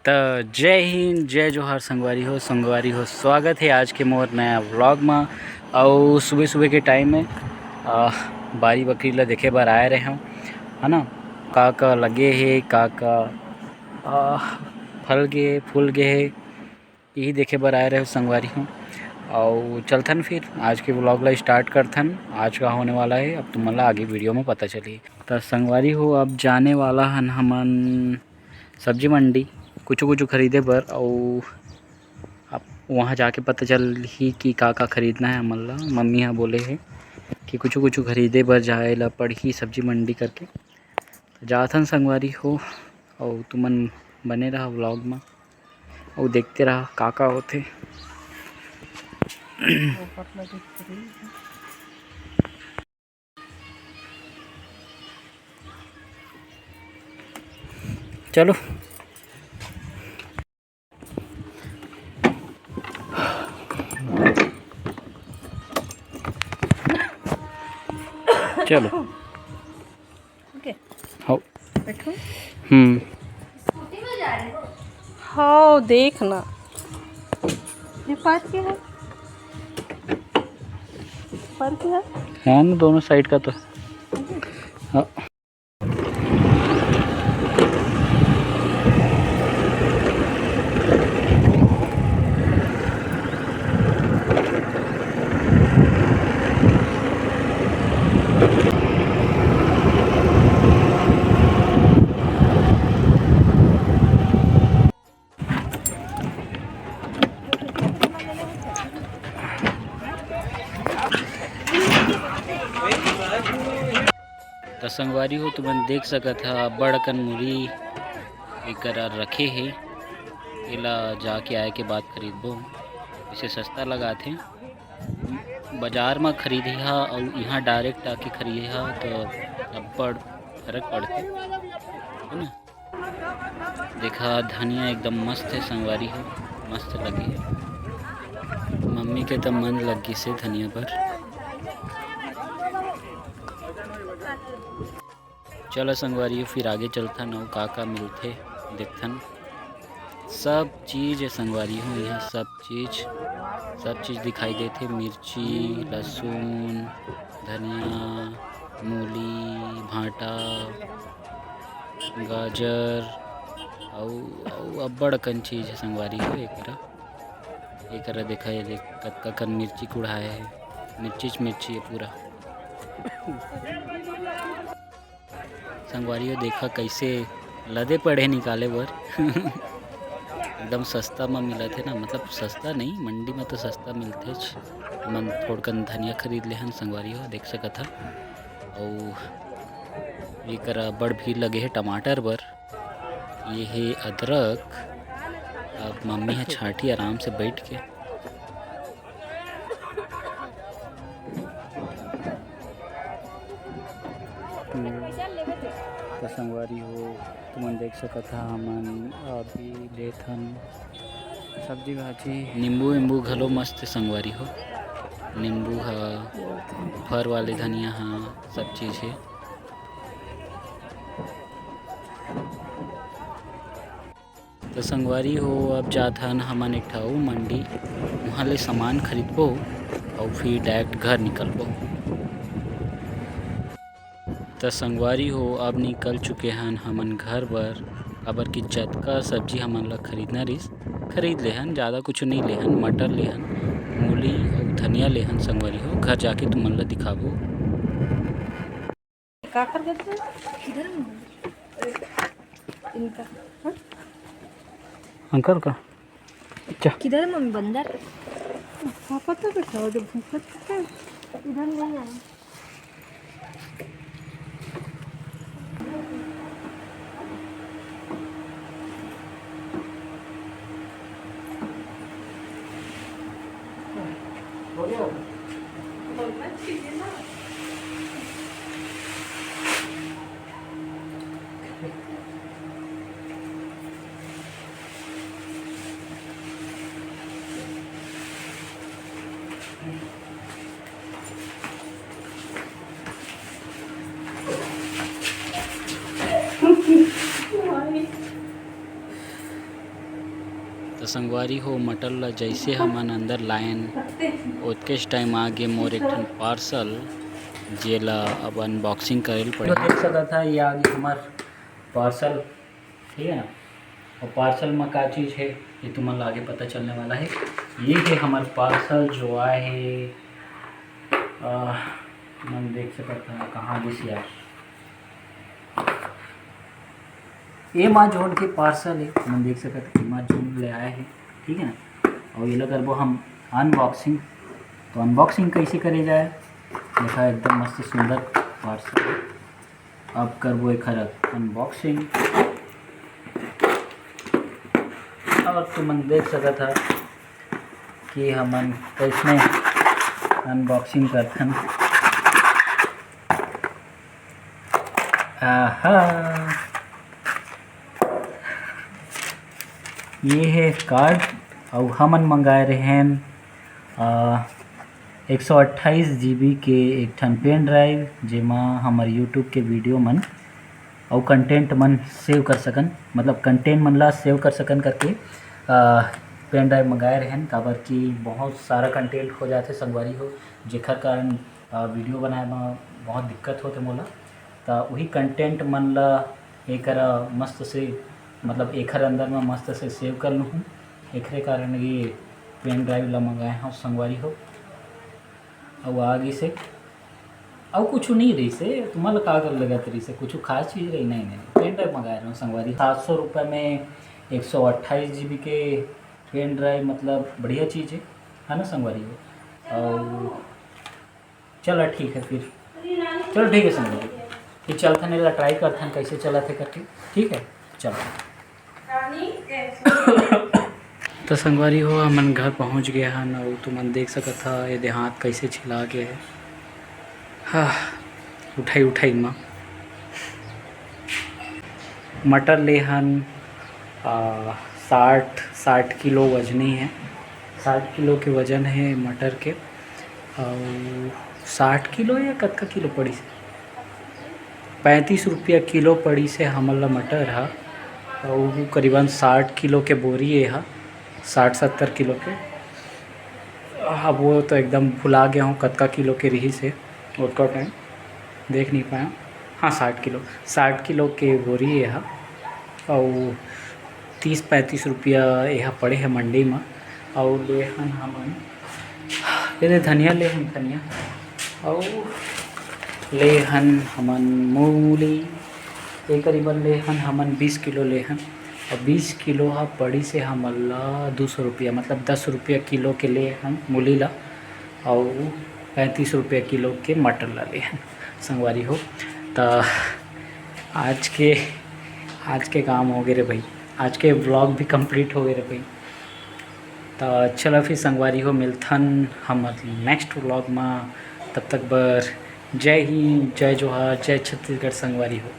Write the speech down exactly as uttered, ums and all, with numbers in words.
त जय हिंद, जय जोहार संगवारी हो, संगवारी हो, स्वागत हे आज के मोर नया vlog म। अउ सुबह सुबह के time में, आ, बारी बखरी ला देखे बर आए रहे हंव, है ना, का का लगे हे, का का, आ, फल गे, फूल गे हे, यही देखे बर आए रहे संगवारी हो। अउ चलथन फिर आज के vlog ला start करथन। आज का होने वाला हे, अब तुमन ला आगे video में पता चली। त संगवारी हो, अब जाने वाला हन हमन सब्जी मंडी, कुछु कुछु खरीदे बर, अउ अब वहाँ जाके पता चलही कि का का खरीदना हे हमन ला। मम्मी ह बोले हे कि कुछु कुछु खरीदे बर जाए ला पड़ही सब्जी मंडी करके। त जाथन संगवारी हो, अउ तुमन बने रहा vlog म, अउ देखते रहा का का होथे। चलो। चलो। ओके। हाँ। बैठो। हम्म। हाँ, देख ना। ये पार्क क्या है? पार्क क्या है? है ना, दोनों side का तो। हाँ। त संगवारी हो, तुमन देख सकत ह, अब्बड़ अकन मुरी एकरा रखे हे। एला जाके आए के बाद खरीदबो, इसे सस्ता लगाथे। बाजार म खरीदे ह अउ इहाँ direct आके खरीदे ह, त अब्बड़ फरक पड़थे, है ना? देखा, धनिया एकदम मस्त हे संगवारी हो, मस्त लगे हे। मम्मी के त मन लग गिस हे धनिया बर। चलो संगवारी हो, फिर आगे चलथन अउ का का मिलथे, देखथन। सब चीज हे संगवारी हो, यहाँ सब चीज, सब चीज दिखाई देथे, मिर्ची, लहसुन, धनिया, मूली, भांटा, गाजर, अउ, अउ अब्बड़ अकन चीज हे संगवारी हो। एकरा, एकरा देखा, ये देख, कतका कन मिर्ची कुढ़ाए हे, मिर्चीच मिर्ची हे पूरा। संगवारी हो, देखा कइसे लदे पड़े निकाले बर। एकदम सस्ता म मिलत हे ना, मतलब सस्ता नहीं, मंडी म तो सस्ता मिलथेच। हमन थोड़कन धनिया खरीद ले हन संगवारी हो, देख सकत ह। अउ एकर अब्बड़ भीड़ लगे हे टमाटर बर। ये हे अदरक। अब मम्मी ह छांटी आराम से बैठ के। हम्म, त संगवारी हो, तुमन देख सकत ह, हमन अभी लेथन सब्जी भाजी। नींबू वींबू घलो मस्त हे संगवारी हो, नींबू ह, फर वाले धनिया ह, सब चीज हे। त संगवारी हो, अब जात हन हमन एक ठा अउ मंडी, उहाँ ले सामान खरीदबो अउ फिर direct घर निकलबो। त संगवारी हो, अब निकल चुके हन हमन घर बर, काबर कि जतका सब्जी हमन ला खरीदना रिस, खरीद ले हन, ज़्यादा कुछ नहीं ले हन, मटर ले हन, मूली अउ धनिया ले हन संगवारी हो, घर जाके तुमन ला दिखाबो। काकर करते हैं? इधर में है। इनका, हाँ? अंकल का? अच्छा। किधर है मम्मी? बंदर? पापा तो बैठा हो, जब भूख लगता है, इधर नहीं आए। त संगवारी हो, मटर ल जइसे हमन अंदर लायन, ओतकेच टाइम आ गे मोर एक ठन पार्सल, जेला अब अनबॉक्सिंग करे ल पड़ही। देख सकत ह, ये आ गे हमर पार्सल, ठीक है ना। और पार्सल में का चीज़ है, ये तुमन ला आगे पता चलने वाला है। ये है हमर पार्सल जो आए है, अ, तुमन देख सकत ह कहाँ गिस यार। Amazon के पार्सल है, तुमन देख सकत ह Amazon ले आए है, ठीक है ना। और ये ला करबो हम अनबॉक्सिंग। तो अनबॉक्सिंग कैसे करे जाए, देखा एकदम मस्त सुंदर पार्सल है। अब करबो एखर अनबॉक्सिंग। और तुमन देख सकत ह कि हमन कैसने अनबॉक्सिंग करथन। आहा, ये है कार्ड, अउ हमन मंगाए रहेन, आ, एक सौ अट्ठाईस जी बी के एक ठन पेन ड्राइव, जेमा हमर YouTube के वीडियो मन अउ कंटेंट मन सेव कर सकन, मतलब कंटेंट मन ला सेव कर सकन करके, आ, पेन ड्राइव मंगाए रहेन, काबर कि बहुत सारा कंटेंट हो जाथे संगवारी हो, जेखर कारण, आ, वीडियो बनाए म बहुत दिक्कत होथे मोला। त उही कंटेंट मन ला एकर मस्त से, मतलब एखर अंदर म मस्त से सेव कर लूहूँ, एखरे कारण ये पेन ड्राइव ला मंगाए हव संगवारी हो। अउ आ गिस हे, अउ कुछु नइ रहिस हे, तुमन ल का कर लगत रहिस हे, कुछु खास चीज रही? नहीं, नहीं, पेन ड्राइव मंगाए रहेंव संगवारी। सात सौ रुपये में एक सौ अट्ठाईस जी बी के पेन ड्राइव, मतलब बढ़िया चीज है, है ना संगवारी हो? अउ चला ठीक है फिर, चलो ठीक है संगवारी, फिर चलथन एला ट्राई करथन कैसे चलत हे करके, ठीक है, चलो। तो संगवारी हो, हमन घर पहुंच गए हन अउ तुमन देख सकत ह, ये दे हाथ कैसे छिला गए हे। हाँ, उठाई उठाई मा मटर ले हन, आ, साठ, साठ किलो वजनी है, साठ किलो के वजन है मटर के। अउ साठ किलो या कतका किलो पड़िस? पैंतीस रुपया किलो पड़िस हे हमन ला मटर ह। अउ करीबन साठ किलो के बोरी ए ह, साठ सत्तर किलो के। अब वो तो एकदम भुला गया हूँ कतका किलो के रिहिस हे, ओतका टाइम देख नहीं पाया। हाँ, साठ किलो, साठ किलो के बोरी ए ह। अउ तीस पैंतीस रुपया ए ह पड़े हे मंडी म। अउ ले हन हमन, ये दे धनिया ले हन, धनिया। अउ ले हन हमन मूली, ये करीबन ले हन हमन बीस किलो ले हन। अउ बीस किलो ह पड़िस हे हमन ला दू सौ रुपया, मतलब दस रुपया किलो के ले हन मूली ला, अउ पैंतीस रुपया किलो के मटर ला ले हन संगवारी हो। त आज के, आज के काम हो गए रे भाई, आज के व्लॉग भी कंप्लीट हो गए रे भाई। त चला फिर संगवारी हो, मिलथन हमर नेक्स्ट व्लॉग मा। तब तक बर जय हिंद, जय जोहार, जय छत्तीसगढ़ संगवारी हो।